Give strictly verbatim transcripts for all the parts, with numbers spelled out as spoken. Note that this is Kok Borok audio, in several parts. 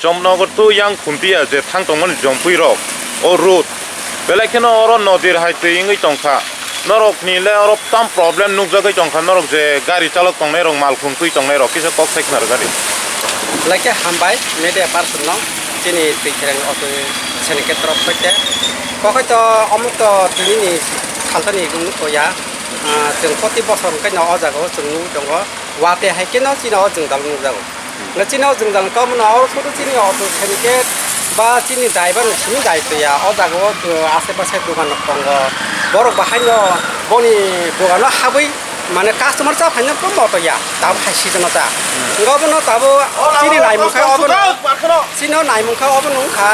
Chomnogo tu yang khuntia je thang tongmani jompui rok o road belai kheno oro nodir hai twi wngwi tongkha. Norok ni le oro tam problem nukjagwi tongkha, norok je gari chalok tongnai rok, malkhung twi tongnai rok kisa kok sai khna rwgadi. Belai khe hambai media person no chini twi khereng auto seni khe torop bai khe. Kokoi to omuk to tini ni salta ni nukya, ah, chwng proti bosor hwnkhe no o jaga o chwng nugwi tongo. Watwi hai kheno chini o jwngjal nukjago. Hwnkhe chini o jwngjal wngkha omono oro photo chini auto syndicate ba chini driver ni simi dai twi ya. O jaga o, uh, ashe pashe dogan rok tongo. Borok bo haino boni dogan o habwi mane customer cha phaino pho moto ya. Tabuk hai season o cha. Hwnkhe obono tabuk chini naimung khe obono, chini o naimung khe obono wngkha,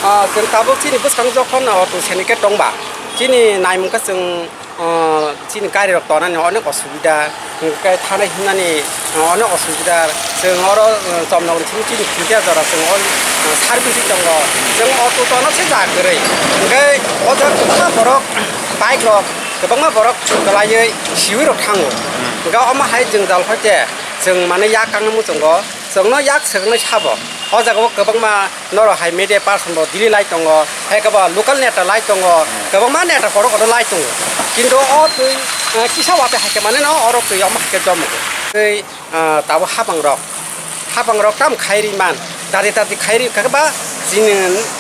uh, chwng tabuk chini bwskang jokhon auto syndicate tongba chini naimung khe chwng O, chini gari rok tonani onek osubida, hwnkhe thanai himnani, o, onek osubida. Chwng oro, o, Chomnogor simi chini Khuntia jora chwng o, o, service tongo. Chwng auto tono se ja kwrwi. Hwnkhe o jaga kwbangma borok bike rok, kwbangma borok kwlaiwi siwi rok thango. Hwnkhe omo hai jwngjal hoite chwng mane yak kangma muchungo. Chwngno yak swknai sabo. O jaga o kwbangma norok hai media person bo dili lai tongo, hai khe bo local neta lai tongo, kwbangma neta kotor kotor lai tongo. Kintu o twi, eh, kisa watwi hai khe mane no oro twi omo hai khe jomo. Tei, eh, tabuk hapang rok, hapang rok tam khai ri man, dati dati khai ri kha ba chini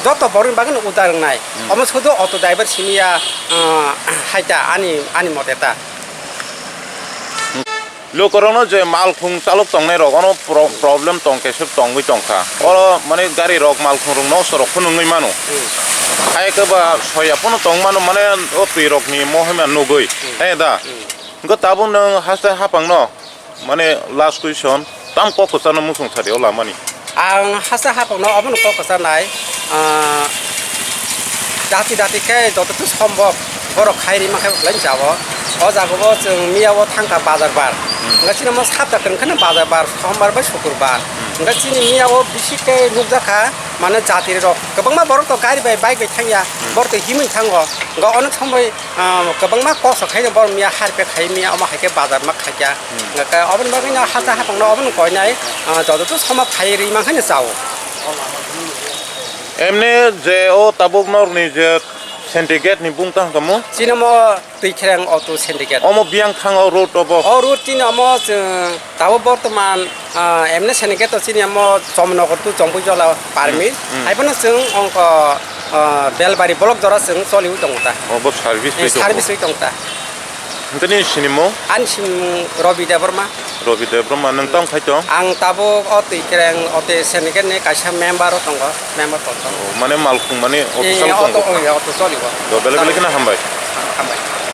joto borok ni bagwi no udar wngnai. Omo sudu auto driver simi ya, eh, hai ta ani, ani mote ta. Lukurokno je malkhung chalok tongnai rok, ono pro-, problem tong khe se tongwi tongkha. Oro mane gari rok, malkhung rok, nosto rok phunugwi mano. Hmm. Hai khe ba soya phano tong mano, mane o twi rok ni mohima nugwi. Hmm. He da? Hmm. Hwnkhe tabuk nwng haste hapang no, mane last question, tam kok kwchar no muchung sadi o lama ni? Ang hasta hapang no obono kok kwchanai, ah, dati dati khe jototu sombok borok khai rima khe belai jao. O jaga o chwng miya o thangkha bazar bar. Hmm. Hwnkhe chini omo sapta kwrwng kheno bazar bar, sombar bai sukurbar. Hmm. Hwnkhe chini miya o bisi khe nukjakha, mane jatri rok kwbangma borok to gari bai, bike bai thangya, hmm, borok to himwi thango. Hwnkhe onek somoi, ah, kwbangma kok sok khaino borok miya harpek khai miya omo hai khe bazar ma khaikha. Hwnkhe oboni bagwino hasta hapangno obono koinai, ah, jototo soma phai rwi mankhaino chao. Emni je o tabuk norokni je syndicate ni bung tang kamo? Chini omo Twi Khereng Auto Syndicate. Omo biyang thango road obo? O road chini omo chwng tabuk bortoman, ah, emni syndicate to chini omo Chomnogar to Chongpui Jola permit. Hmm, hmm. Haiphano chwng ongko, ah, Belbari block jora chwng choliwi tongo ta. Obo service Eh, wi tongo. Service wi tongo ta. Hwnkhe nini sinimung? Ani sinimung Robi Debbarma. Robi Debbarma, nwng tamo khai tong? Ang tabuk o Twi Khereng Auto Syndicate ni kaisa member o tongo, member tongo. O, mane malkhung mane official Eh, tongo? Auto, oh, ya, auto choli o. Do, belai belai kheno hambai. Hambai.